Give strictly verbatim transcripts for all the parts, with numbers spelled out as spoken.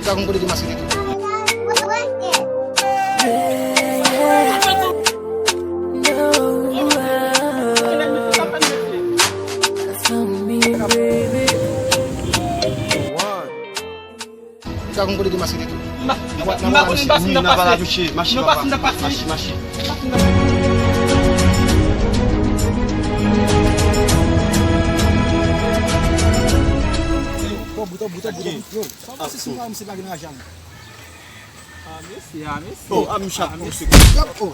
Ou ta konn kote demaske li tou. Ou ta konn kote demaske li tou. M pa konn, m pa konn, m pa konn. Mache, mache, papa. Mache, mache. Yo, bout, bout, bout, bout. Yo, sa w panse si m pa, misye pa gen lajan? Ah, mesye, ah, mesye. Oh, ah, misye ap pouse. Yo, oh.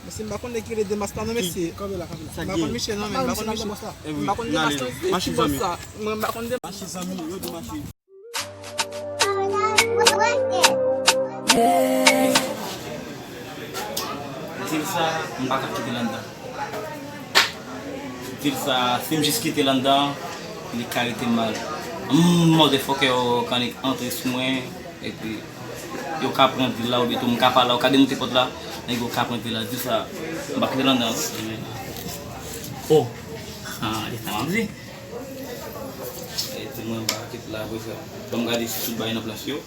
Mesye, m pa konn nèg ki rele Demask la non, mesye. Kanpe la, kanpe la. M pa konn misye non, men m pa konn misye. M pa konn Demask non, mesye. Ki bòs sa? Mwen, m pa konn Demask. Mache, zanmi, yo di mache. Dil sa, m pa ka kite l anndan. Dil sa, si m jis kite l anndan, li ka rete mal. M, motherfucker yo ka annik antre sou mwen, epi yo ka pran dil la, oubyen tou m ka pa la, yo ka demoute pòt la, nèg yo ka pran dil la. Dil sa, m pa kite l anndan, non. Oh! Ah, e sa m ap di. E di mwen m pa kite l la, apre sa. Ban m gade si tout bagay nan plas yo.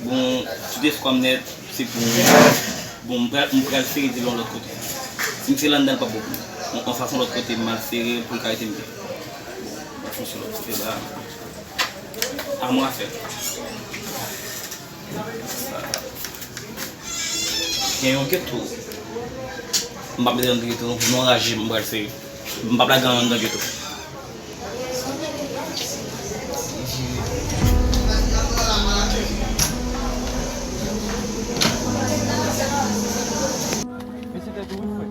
Bon, tout espwa m nèt, se pou, bon, m pral, m pral sere dil la yon lòt kote. Si m sere l anndan, l p ap bon pou mwen. Yon, yon fason lòt kote, m al sere l pou l ka rete m byen. Bon, yon fason lòt kote la. A mwen afè. Gen yon geto. M p ap mete nan geto, non, anraje m, m pral sere. M p ap lage anndan geto. Mesye tèt ou wi, frè.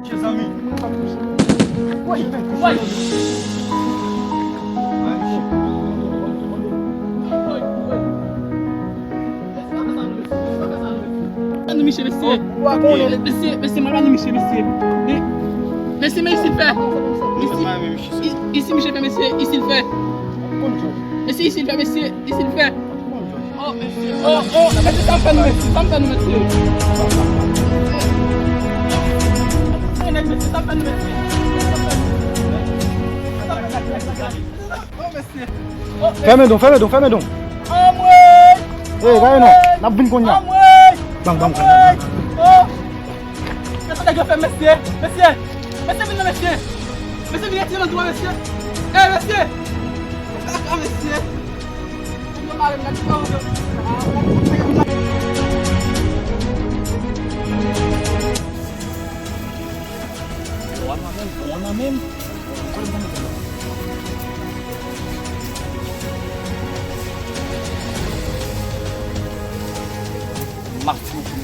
Chèz ami. Woy, woy. Ann misye, mesye. Mesye, mesye, m al ann misye, mesye. Mesye, men isi l fè. Isi, isi misye fè, mesye, isi l fè. Mesye, isi l fè, mesye, isi l fè. Oh, mesye. Oh, oh, mesye, sa m fè nou, mesye, sa m fè nou, mesye. Mesye, sa m fè nou, mesye. Oh, mesye. Oh, fèmen don, fèmen don, fèmen don. Anmwey! Ey, gade non, n ap vin kounye a. Anmwey! Bang, bang, bang, bang. Oh! Gade sa nèg yo fè, mesye! Mesye! Mesye, vin non, mesye! Mesye, vin retire nan dwa, mesye! Ey, mesye! Ah, mesye! Nèg yo mare m, nèg yo mare m. Bon, an nan menm, bon, an nan menm. M ap fouti.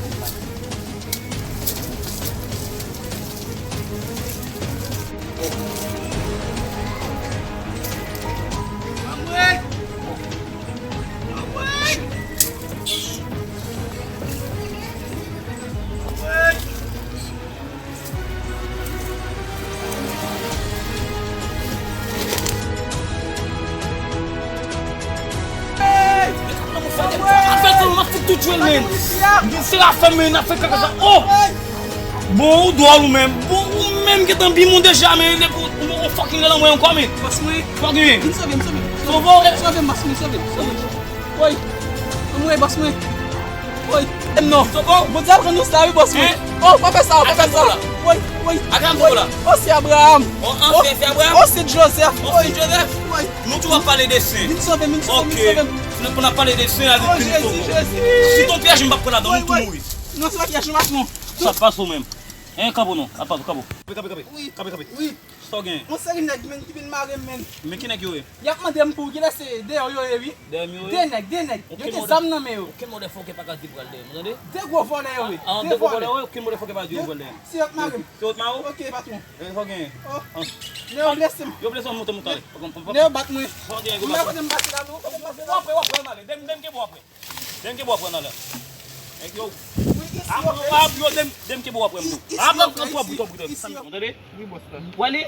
Afè sa, m ap fout tout jwe l, men. Se afè, men, n ap fè kaka sa. Oh! Bon, ou dwòl ou menm. Bon, ou menm gentan bi moun deja, men, depi ou, ou, ou fucking nan lanmwè ankò, men. Bòs mwen. Fucking. Vin sove m, sove m. Sove w. Sove m, bòs mwen, sove m, sove m. Woy. Anmwey, bòs mwen. Woy. Em non. Sove w. Bondye ap rann nou sa, wi, bòs mwen. Hein? Oh, pa fè sa, pa fè sa. Woy, woy. Abraham, woy. Oh, se Abraham. Oh, an fè, se Abraham. Oh, se Joseph. Oh, se Joseph. Woy. Nou tou ap pale de sen. Vin sove m, vin sove m, vin sove m. Ok. Si nou konn ap pale de sen, ale vin sove m. Oh, Jezi, Jezi. Si ton pyèj, m p ap pran ladan, nou tou mouri. Non, se pa pyèj, non, patwon. Sa pase w menm. Hein, kapo non, apa, kapo. Kape, kape, kape. Wi. Kape, kape. Wi. Sa w gen? Yon seri nèg, men, ki vin mare m, men. Men ki nèg yo ye? Y ap mande m pou kilè se dèyè yo ye, wi. Dèyè m yo ye? De nèg, de nèg. Yo gen zam nan men yo. Okenn motherfucker pa ka di pral dèyè m, ou tande? De gwo vòlè yo ye. Ah, de gwo vòlè yo ye, okenn motherfucker pa di yo pral dèyè m. Se yo k mare m. Se yo k mare w? Ok, patwon. E, sa w gen? Oh. Nè yo blese m. Yo blese w, moute, moute, ale. Nè yo bat mwen. Sa w gen, gwo bat mwen. M pa kote m pase la, non. W ap wè, w ap wè, w ap wè, m ale. Dem, dem ke bò ap wè m ale. Dem ke bò ap wè m ale. Nèg yo. Wi, isi yo fè. Ap, ap, yo, dem, dem ke bò ap wè m tou. Ap, ap, ap, twòp, twòp, twòp. Isi yo. Ou tande? Wi, bòs la. Wè li?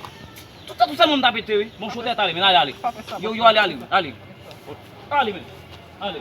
Tout tan, tout tan, moun ta pete, wi. Bon, chote a, ale, men, ale, ale. Pa fè sa, bòs la. Yo, yo, ale, ale, ale. Ale, men. Ale.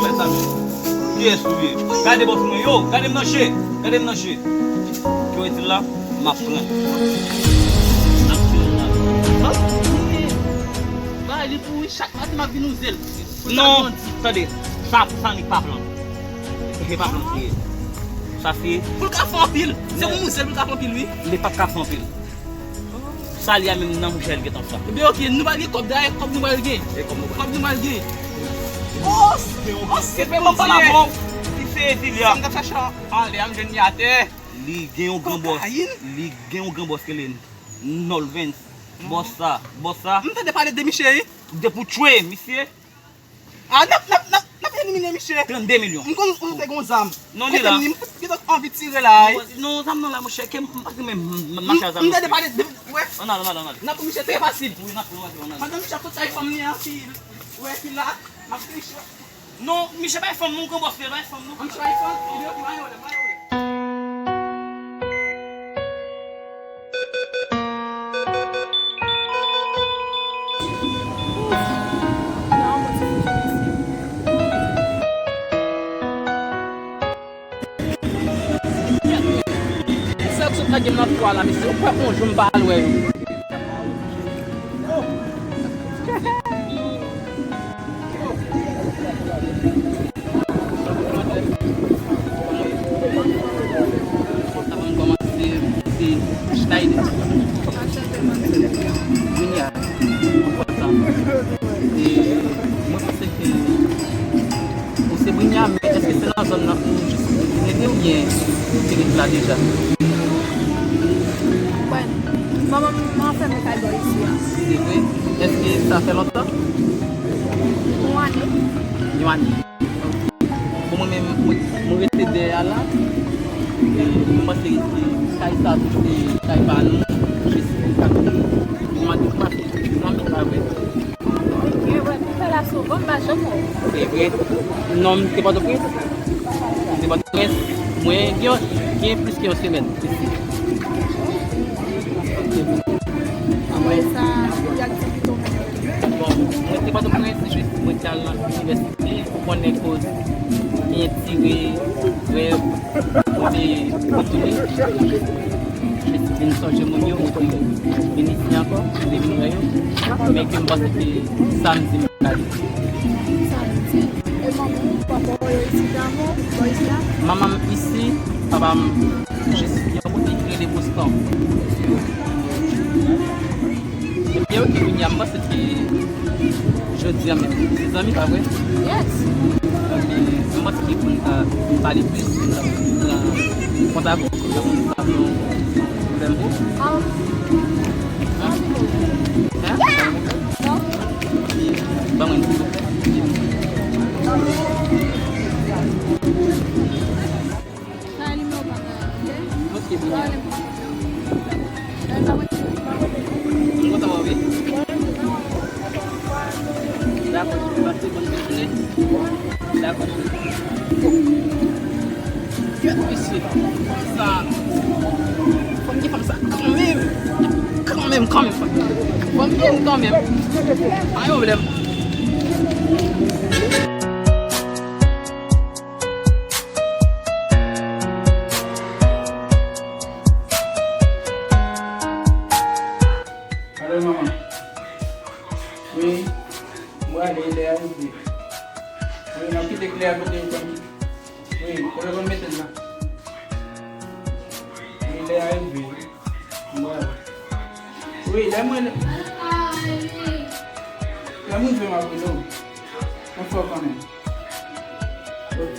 promès la menm? Kiyès ou ye? Gade bòs mwen yo, gade m nan je, gade m nan je. Ki w di la? M ap pran. M ap pran la. Bay li pou wi, chak maten m ap vin wouze l. Non, tande, sa, sa nik pa plant. Se pa plant li ye. Sa se. Pou l ka fè anpil. Se pou wouze l pou l ka fè anpil wi. Li p ap ka fè anpil. Sa li a menm nan mouchè l gentan fè. Ebyen, oke, nou pral gen kòb dayè, kòb nou pral gen. E kòb nou pral gen. Kòb nou pral gen. Oh, oh, se pou Dieu. Li se Ezilia. Sa m t ap chache anlè a, m jwenn li atè. Li gen yon gran bòs. Kokayin. Li gen yon gran bòs ki rele Nolvens. Bòs sa, bòs sa. M tande pale de misye, wi. Depi w tchwe misye. Ah, n ap, n ap, n ap, n ap elimine misye. Trannde milyon. M konn ou te gon zam. Non, li la. Kote m, m gentan anvi tire la, wi. Non, zam nan la, monchè, ke m pa renmen m, m, m mache a zam nan. M tande pale de, wè. Ann ale, ann ale, ann ale. N ap pou misye trè fasil. Wi, n ap pou, n ap pou, ann ale. Pandan misye ap sot sa, e fanm li an ki, wè, ki la, m ap fini. Non, misye pa e fanm, non, gran bòs, li pa e fanm, non. Misye pa e fanm, li pa e fanm. Sa k sot lage m nan twa la, mesye, ou kwè yon jou m pa al wè yo? Avan m kòmanse, se Schneider. Junior. E mwen panse ke ou se Brinya, men èske se nan zòn nan ou jis vin rete oubyen ou te ret la deja? Bon, manman m anfèmen kay bò isi a. Se vre? Èske sa fè lontan? Yon ane. Yon ane. Bon, mwen menm, mwen, mwen rete dèyè a la. E mwen panse ke kay sa tou se kay pa nou. Jis pou kay nou. Mwen di kòmanse zanmi pa vre. Gen vre, pou fè la sou bon, m pa janm wè w. Se vre. Non, m te Pòtoprens. M te Pòtoprens. Mwen gen, gen plis ke yon semèn isi. Apre sa, ki aktivite w mennen? Bon, mwen te Pòtoprens, jis mwen te al nan inivèsite, ou konnen koz byen tire, rèv, mwen te retounen. Jis vin sonje moun yo, mwen te vin isi ankò, mwen te vin wè yo. Men ke m panse ke samdi m pral. Samdi. E manman w, papa w yo isi Damo, bò isi a? Manman m isi, papa m jis yon kote ki rele Boston. Ebyen, oke, kounye a, m panse ke jodi a menm, se zanmi, pa vre? Yes. Ebyen, m panse ke pou n ka pale plis, pou n ka pran kontak ou, pou n ka pran pwoblèm pou. Ah. Hein? Hein? Non. Ban mwen, silvouplè. Sa e nimewo papa, ok? Ok, M kontan wè w wi. Dakò, cheri, pase bòn fin jounen. Dakò, cheri. Gad mesye, fanm sa. Fanm ki fanm sa kanmenm. Kanmenm, kanmenm, fanm. Fanm byen kanmenm. Pa gen pwoblèm. Alo, manman. Wi, m prale, lè a rive. Wi, m ap kite kle a kote yo konn. Wi, kote yo konn mete l la. Wi, lè a rive. M prale. Wi, lè mwen, lè mwen rive, m ap rele w. Mwen fè w konnen. Ok.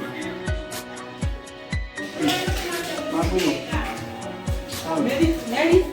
M ap rele w. Alò. Mèlis, Mèlis.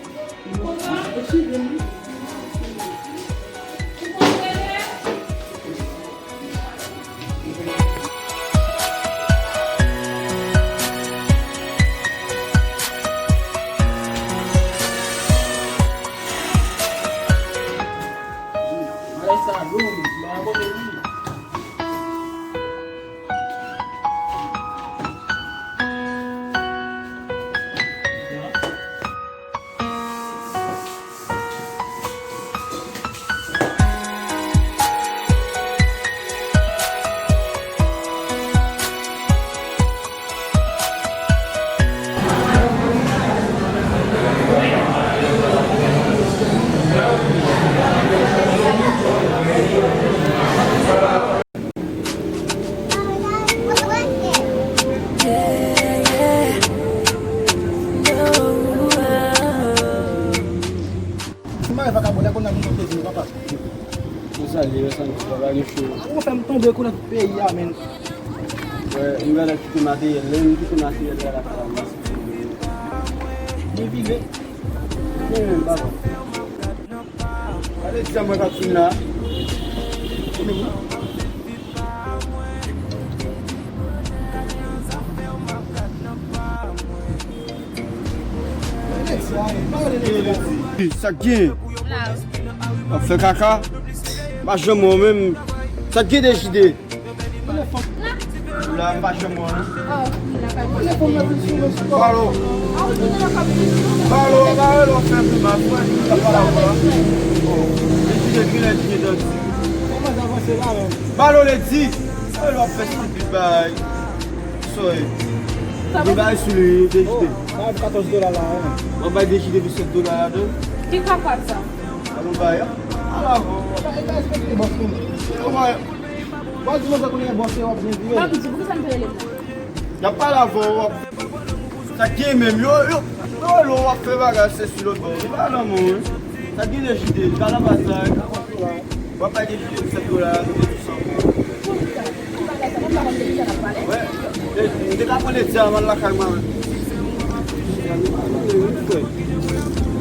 Ou sa li, sa li, pa gen cho. Ou fè m tonbe kou nan peyi a, men. Wè, m gade kite materyèl, lè m kite materyèl la, la, la, la. Li vire. Li vire, papa. Gade ti jan mwen k ap fin la. Sa k gen? W ap fè kaka? M pa janm wè w menm. Sa k gen, Dejide? Ou la, m pa janm wè w, non. Balo. Balo, balo, w ap fè pli mal. Ou pa la, ou pa la. Dejide, kilè Dejide dòti? Balo, Ledi. Balo, w ap fè sou pit bay. Soy. Li bay sou li, Dejide. Bay katòz dola la, wi. W ap bay Dejide pou sèt dola la, tou. Ki kapab sa? Alon bay, an. Ala, bon. E pa respekte bòs, non. Yo, bay. W ap di konsa kounye a, bòs, yo ap byen vire. Papi, di, poukisa m te rele pou? Y ap pale avè w, w ap, sa k gen menm, yo, yo, yo, w ap fè bagay, se sou lòt bò. Li pa nan men w, wi. Sa k gen, Dejide, li pa nan batay. W ap bay Dejide sèt dola, nou te tou san. Wè, e, m te ka pran Ledi a, m al lakay mwen.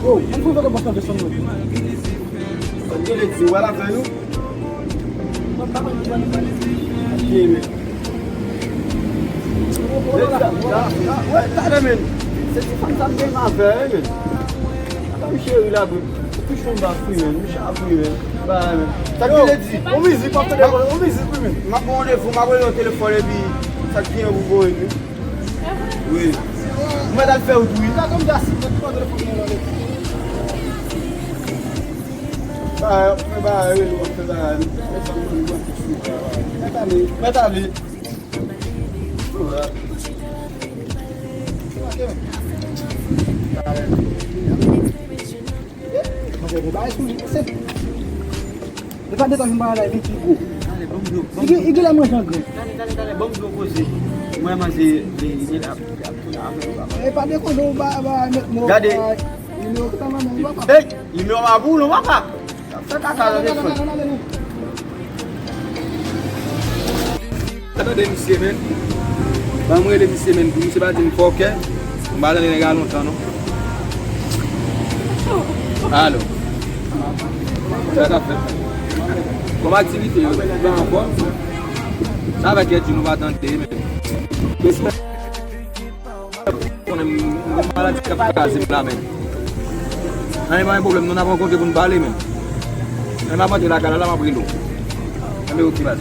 Yo, ann fè fè bòs nan desann mwen. Sa k gen, Ledi, w al avè nou? Mwen pa konn ki bò li pral. Ye, men. Ledi, la, la, la, wè, talè, men. Se ti fanm sa m gen avè, men. Ata m cheri la, bro. Pichon ba fri, men. Micha fri, men. Ba, men. Sa k gen, Ledi? On mizik, w ap tande, on mizik, wi, men. M ap pran randevou, m ap rele w telefòn, epi sa k gen pou voye, men. Wi. Mwen t al fè wout, wi. Ba, mwen ba, wi, mwen fè ba, wi. Mèt ale, mèt ale. Mwen fè bagay sou li. Se Li pa detan vin ba la, vin pi gwo. Talè, ban m dlo, ban m dlo. Li gen lè manje angren. Talè, talè, talè, ban m dlo koze. Mwen manje, li, li, li ap, ap tounen avè nou, papa. E pa dekoze, ou ba, ba, met mo, gade. Ba, nimewo ki ta nan men, papa. Ey, nimewo m ap ou non, papa. Fè kaka nan telefòn. Tande misye, men. Ban m rele misye, men, pou misye pa di m fòkè. M pa tande nèg la lontan, non. Alo. Sa k ap fèt? Kòman aktivite yo? Ou pa anfòm? Sa avèk Eddy nou pa tande, men. Respè. menm, menm maladi k ap kraze m la menm. Anyen pa gen pwoblèm, nou n ap rankontre pou n pale menm. Lè m ap antre lakay la, la m ap rele w. Anben, oke, baz.